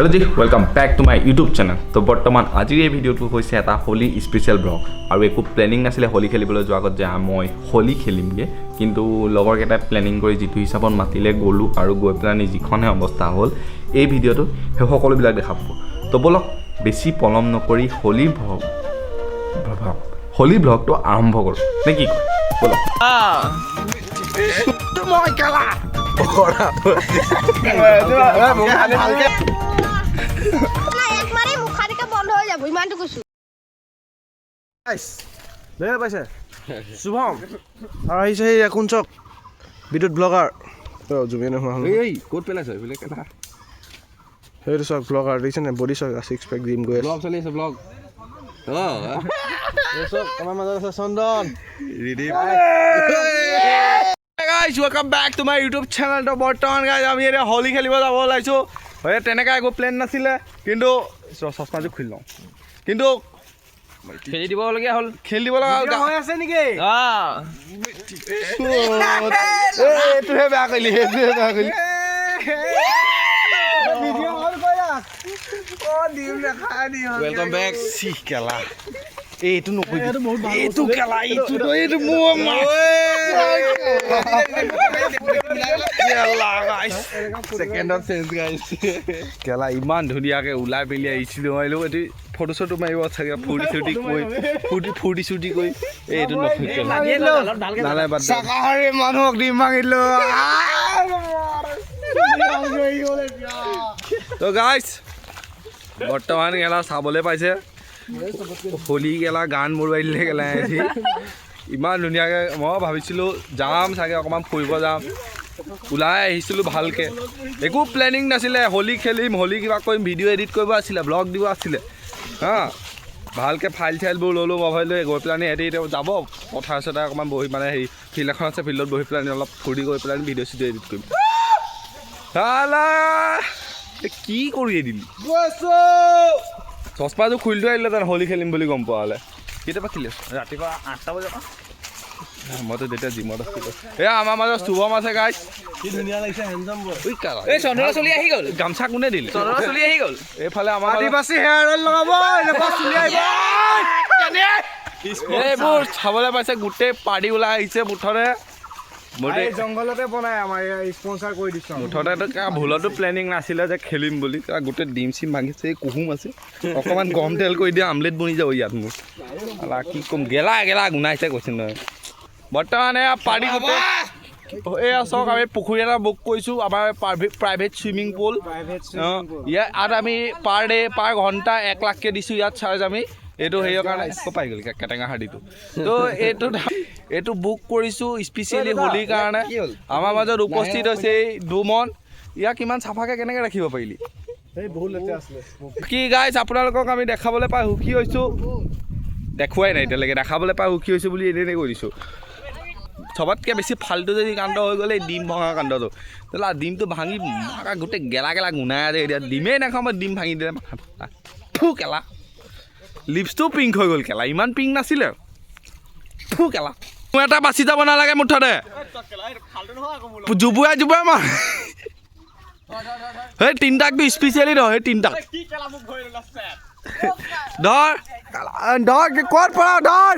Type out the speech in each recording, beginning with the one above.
Hello G, welcome back to my YouTube channel. তো বৰ্তমান আজিৰ এই ভিডিঅ'টো হৈছে এটা হোলী স্পেচিয়েল ব্লগ আৰু একো প্লেনিং নাছিলে হোলী খেলিবলৈ যোৱাৰ আগত যে মই হোলী খেলিমগৈ। কিন্তু লগৰকেইটাই প্লেনিং কৰি যিটো হিচাপত মাতিলে গ'লোঁ আৰু গৈ পেলানি যিখনহে অৱস্থা হ'ল, এই ভিডিঅ'টো সেই সকলোবিলাক দেখা পাব। তো ব'লক, বেছি পলম নকৰি হোলী ব্লগটো আৰম্ভ কৰোঁ নে কি কয়? ব'লক। মই কেলা। নাই, একবাৰেই মুখাৰিকে বন্ধ হৈ যাব, ইমানটো কৈছো। দেখা পাইছে শুভম আৰু আহিছে। সেই কোন চক বিদ্যুৎ ব্লগাৰ জুমিয়ে নোহোৱা হ'ল। এই ক'ত পেলাইছ এইবিলাক কেলা? সেইটো চাওক, ব্লগাৰ দেখিছে নাই? বডি চাওক, ছিক্স পেক, জিম গৈ আছে। ব্লগ চলি আছে, ব্লগ। এই চাওক, আমাৰ মাজত আছে চন্দন। Guys, welcome back to my YouTube channel. তো বৰ্তমান গাইজ, আমি এতিয়া হোলী খেলিব যাব ওলাইছোঁ। এই তেনেকুৱা একো প্লেন নাছিলে, কিন্তু চশমাযোৰ খুলি লওঁ, কিন্তু খেলি দিবলগীয়া হ'ল। খেলি দিব লগা হ'ল। হৈ আছে নেকি? এই, এইটোহে বেয়া কৰিলি, সেইটোহে বেয়া কৰিলি। ভিডিঅ' অন কৰা। Welcome back. চি কেলা, এইটো নকৰিবি, এইটো কেলা, এইটো এইটো মোৰ কেলা গাইজ। ছেকেণ্ডত চেঞ্জ গাইজ। কেলা, ইমান ধুনীয়াকৈ ওলাই মেলি আহিছিলোঁ। মই এইটো ফটো চটো মাৰিব চাগে, ফূৰ্তি চুৰ্তি কৰি, ফূৰ্তি ফূৰ্তি চুৰ্তি কৰি। এই এইটো নকৰি কেলা, নালাগে, বাদ দে। শাকাহাৰী মানুহক ডিম ভাঙিলো। তো গাইজ, বৰ্তমান গেলা চাবলৈ পাইছে, হোলী গেলা গান মৰোৱাই দিলে গেলা এটি। ইমান ধুনীয়াকৈ মই ভাবিছিলোঁ যাম চাগে, অকণমান ফুৰিব যাম, ওলাই আহিছিলোঁ ভালকৈ। একো প্লেনিং নাছিলে হোলী খেলিম, হোলী কিবা কৰিম। ভিডিঅ' এডিট কৰিব আছিলে, ব্লগ দিব আছিলে। হা, ভালকৈ ফাইল চাইলবোৰ ল'লোঁ। মই ভাবিলোঁ গৈ পেলানি সিহঁতি এতিয়া যাব পথাৰ চথাৰ, অকণমান বহি, মানে হেৰি ফিল্ড এখন আছে, ফিল্ডত বহি পেলানি অলপ ফূৰ্তি কৰি পেলানি ভিডিঅ' চিডিঅ' এডিট কৰিম। চালা, এই কি কৰি দিলি? চশমাযোৰ খুলি থৈ আহিলে তাত হোলী খেলিম বুলি গম পোৱা হ'লে। কেতিয়াবা খেলি আছো? ৰাতিপুৱা 8টা বজাৰ পৰা। মইতো তেতিয়া জিমত আছিলোঁ। এয়া আমাৰ মাজত শুভম আছে গাইজ। কি ধুনীয়া লাগিছে, হেণ্ডচাম বয়। ঐ কালা। এই চন্দনৰ চুলি আহি গ'ল। গামোচা কোনে দিলে? চন্দনৰ চুলি আহি গ'ল। এইফালে আমাৰ মাজত- আদিবাসী হেয়াৰ অইল লগাব, এনেকুৱা চুলি আহিব। এইবোৰ চাবলৈ পাইছে, গোটেই পাৰ্টি ওলাই আহিছে মুঠতে। মুঠতে এই জংঘলতে বনাই, আমাৰ স্পনচাৰ কৰি দিছো। মুঠতে ভুলতো প্লেনিং নাছিলে যে খেলিম বুলি। গোটেই ডিম চিম ভাঙিছে। এই কুহুম আছে, অকণমান গৰম তেল কৰি দিয়া, আমলেট বনি যাব ইয়াত মোৰ। আলা, কি ক'ম, গেলা গেলা গোন্ধাইছে, কৈছে নহয়। বৰ্তমান এয়া পাৰ্টি গোটেই। এয়া চাওক, আমি পুখুৰী এটা বুক কৰিছোঁ, আমাৰ প্ৰাইভেট চুইমিং পুল। ইয়াত আমি পাৰ ডে, পাৰ ঘণ্টা 1 লাখকৈ দিছোঁ ইয়াত চাৰ্জ আমি। এইটো হেৰিয়ৰ কাৰণে ক'ত পাই গ'ল কেটেঙা হাৰ্ডিটো। তো এইটো বুক কৰিছোঁ স্পেচিয়েলি হোলীৰ কাৰণে। আমাৰ মাজত উপস্থিত হৈছে এই দুমন। ইয়াক ইমান চাফাকৈ কেনেকৈ ৰাখিব পাৰিলি? এই বহুত লেতেৰা আছিলে। কি গাইজ, আপোনালোকক আমি দেখাবলৈ পাই সুখী হৈছোঁ। দেখুৱাই নাই এতিয়ালৈকে, দেখাবলৈ পাই সুখী হৈছোঁ বুলি এনেই কৈ দিছোঁ। চবতকৈ বেছি ফাল্টু যদি কাণ্ড হৈ গ'লে এই ডিম ভঙা কাণ্ডটো। তেলা ডিমটো ভাঙি মাকা গোটেই গেলা গেলা গোন্ধাই আছে। এতিয়া ডিমেই নাখাওঁ মই, ডিম ভাঙি দিলে মাথা। থু কেলা, লিপছটো পিংক হৈ গ'ল কেলা, ইমান পিংক নাছিলে। থু কেলা, মোৰ এটা বাচি যাব নালাগে মুঠতে। জুবুৱাই জুবুৱাই মাৰ সেই তিনিটাকতো, স্পেচিয়েলি ধৰ, সেই তিনিটাক ধৰ ধৰ। ক'ত পৰা ধৰ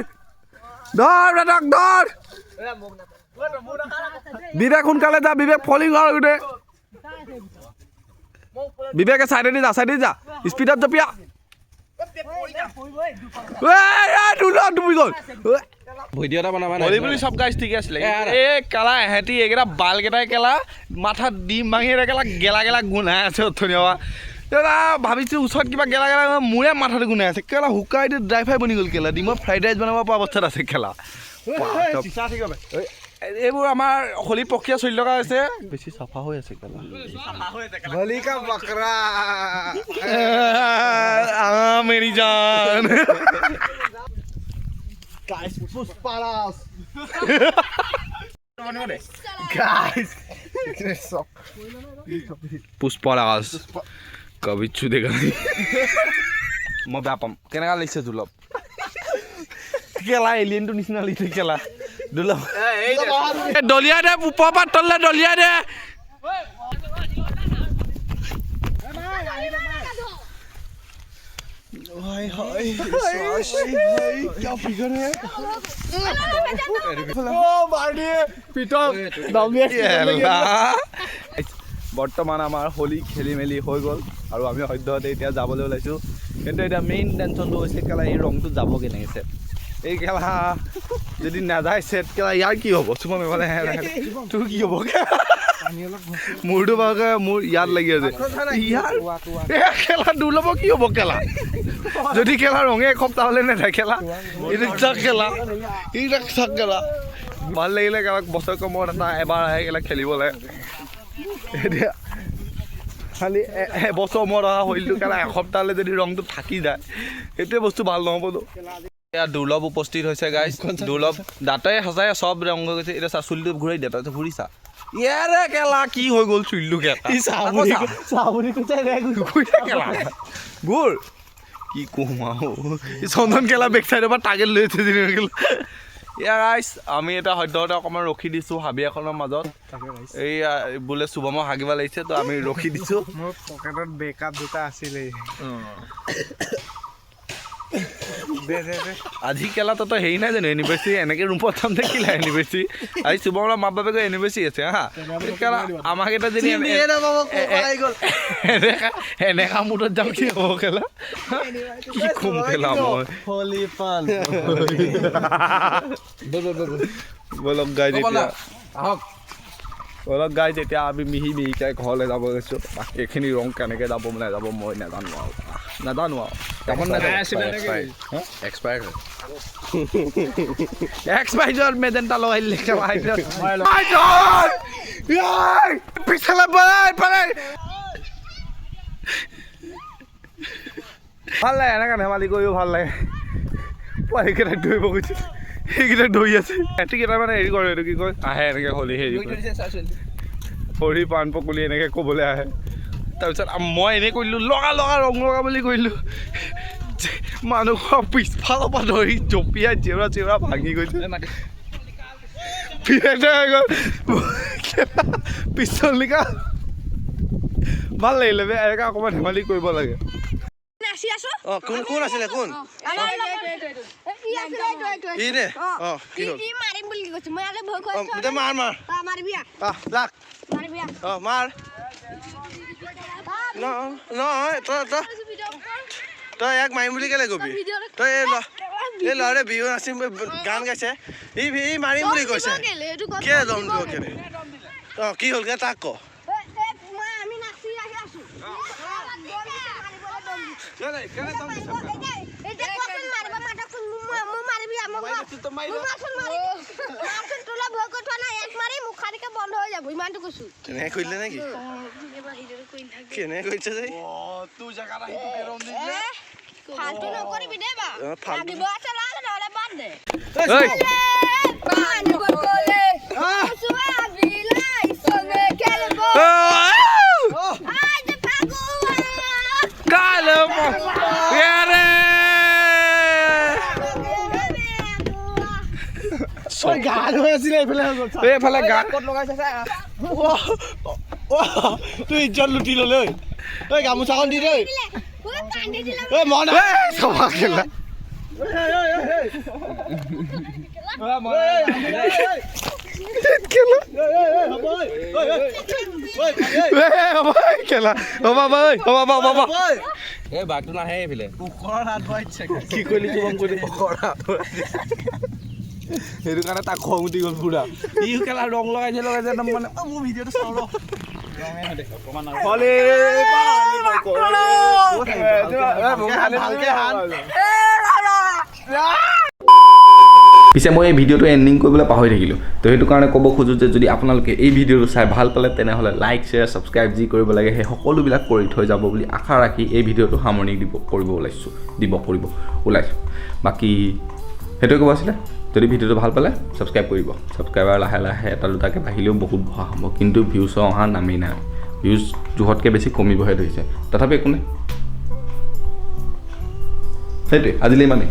ধৰ, বেটাক ধৰ। বিবেক, সোনকালে যা বিবেক, ফলিং কৰ গোটেই। বিবেকে চাইডেদি যা, চাইডেদি যা, স্পীডত জপিয়া। ডুবি গ'ল। ভিডিঅ' এটা বনাবা। হোলী বুলি চব গাইজ ঠিকে আছিলে। এই কেলা, এহেঁতি এইকেইটা বালকেইটাই কেলা মাথাত ডিম ভাঙি কেলা গেলা গেলা গোন্ধাই আছে। অথনি পৰা দাদা ভাবিছোঁ ওচৰত কিবা গেলা গেলা, মোৰে মাথাটো গোন্ধাই আছে কেলা। শুকাই ড্ৰাই ফ্ৰাই বনি গ'ল কেলা, ডিমৰ ফ্ৰাইড ৰাইচ বনাব পৰা অৱস্থাত আছে কেলা। এইবোৰ আমাৰ হোলী প্ৰক্ৰিয়া চলি থকা হৈছে। বেছি চাফা হৈ আছে কেলা। बलि का बकरा। मेरी जान। Guys, Pushparaj. Guys, Pushparaj कभी छुदेगा नहीं। মই বেয়া পাম। কেনেকুৱা লাগিছে দুলভ? কেলা এলিয়েনটো নিচিনা লাগিছে কেলা দুলভ। দলিয়াই দে, ওপৰৰ পৰা তললে দলিয়াই দে। বৰ্তমান আমাৰ হোলী খেলি মেলি হৈ গ'ল আৰু আমি সদ্যহতে এতিয়া যাবলৈ ওলাইছোঁ। কিন্তু এতিয়া মেইন টেনশ্যনটো হৈছে কেলা এই ৰংটো যাব কেনেকৈ ছেট, এই কেলা যদি নাযায় ছেট কেলা ইয়াৰ কি হ'ব? চুমা এইফালে তোৰ কি হ'ব? মোৰটো বাৰুকে মোৰ ইয়াত লাগি আছে, ইয়াৰ খেলা দুৰ্লভ কি হ'ব কেলা যদি খেলা ৰঙে এসপ্তাহ হ'লে নাযায় খেলা। এইটো চাক খেলা, এইবিলাক চাক খেলা ভাল লাগিলে কেলা বছৰেকৰ মূৰত এটা এবাৰ আহে কেলা খেলিব লাগে। এতিয়া খালি এবছৰ মূৰত অহা হোলীটো কেলা এসপ্তাহলৈ যদি ৰংটো থাকি যায় সেইটোৱে বস্তু ভাল নহ'বতো। এতিয়া দুৰ্লভ উপস্থিত হৈছে গাইজ। দুৰ্লভ দাঁতে সঁচাই চব ৰং হৈ গৈছে। এতিয়া চা চুলিটো ঘূৰাই দিয়া, তই ঘূৰি চা ইয়াৰে কেলা কি হৈ গ'ল চুলিটো কেলা ঘূৰ কি কম আৰু চন্দন কেলা বেক চাইডৰ পৰা টাৰ্গেট লৈ আছে। এয়া গাইজ আমি এটা সদ্যহতে অকণমান ৰখি দিছোঁ হাবি এখনৰ মাজত। এই বোলে শুভমক হাগিব লাগিছে তো আমি ৰখি দিছোঁ। মোৰ পকেটত বেকআপ দুটা আছিলেই। আজি কেলা তই হেৰি নাই জানো এনিভাৰ্চাৰী, এনেকৈ ৰুমত যাম দেখিলা এনিভাৰ্চাৰী। আজি শুভমৰ মাক বাপেকৰ এনিভাৰ্চাৰী আছে। হা কেলা আমাক এটা যদি এনেকা মুডত যাম কি হ'ব কেলা, কি কম কেলা মই। বলক গাইজ এতিয়া, বলক গাইজ এতিয়া আমি মিহি মিহিকৈ ঘৰলৈ যাব গৈছোঁ। বাকী এইখিনি ৰং কেনেকৈ যাব নাযাব মই নাজানো আৰু, নাজানো আৰু। এক্সপায়াৰ মেজেণ্টা লগাই দিলে ভাল লাগে, এনেকৈ ধেমালি কৰিও ভাল লাগে। পোৱালীকেইটাক ধৰিব গৈছিল, সেইকেইটাক ধৰি আছে। সিহঁতিকেইটা মানে হেৰি কৰে, এইটো কি কয় আহে এনেকৈ হোলী হেৰি কৰে, হৰি পাণ পকলি এনেকৈ ক'বলৈ আহে। তাৰপিছত মই এনেই কৰিলোঁ লগা লগা ৰং লগা বুলি কৰিলোঁ, মানুহৰ পিছফালৰ পৰা ধৰি জঁপিয়াই জেওৰা চেওৰা ভাঙি গৈছে। হৈ গ'ল পিছল নিকা। ভাল লাগিলে বে, এনেকৈ অকণমান ধেমালি কৰিব লাগে। তই ইয়াক মাৰিম বুলি কেলে কবি? তই এই ল'ৰাটোৱে বিহু নাচিম গান গাইছে, ই মাৰিম বুলি কৈছে, কেলে দম দিব কেলে? অঁ কি হ'ল তাক ক। তেনেকে কৰিলে নেকি? কেনেকে কৰিছে যে? তোৰ ইজ্জত লুটি ললে ঐ, গামোচাখন দি দে। কি কৰিলি সেইটো কাৰণে তাক খং উঠি গ'ল পুৰা। ই কেলা ৰং লগাইছে লগাইছে একদম মানে মোৰ ভিডিঅ'টো চাওঁ ৰ। পিছে মই এই ভিডিঅ'টো এণ্ডিং কৰিবলৈ পাহৰি থাকিলোঁ, তো সেইটো কাৰণে ক'ব খোজোঁ যে যদি আপোনালোকে এই ভিডিঅ'টো চাই ভাল পালে তেনেহ'লে লাইক শ্বেয়াৰ ছাবস্ক্ৰাইব যি কৰিব লাগে সেই সকলোবিলাক কৰি থৈ যাব বুলি আশা ৰাখি এই ভিডিঅ'টো সামৰণি দিব কৰিব ওলাইছোঁ দিব কৰিব ওলাইছোঁ। বাকী সেইটোৱে ক'ব আছিলে। যদি ভিডিঅ'টো ভাল পালে ছাবস্ক্ৰাইব কৰিব, ছাবস্ক্ৰাইবাৰ লাহে লাহে এটা দুটাকৈ বাঢ়িলেও বহুত বঢ়া হ'ব, কিন্তু ভিউজৰ অহা নামেই নাই, ভিউজ জোখতকৈ বেছি কমিবহে ধৰিছে। তথাপি একো নাই, সেইটোৱে আজিলৈ ইমানেই।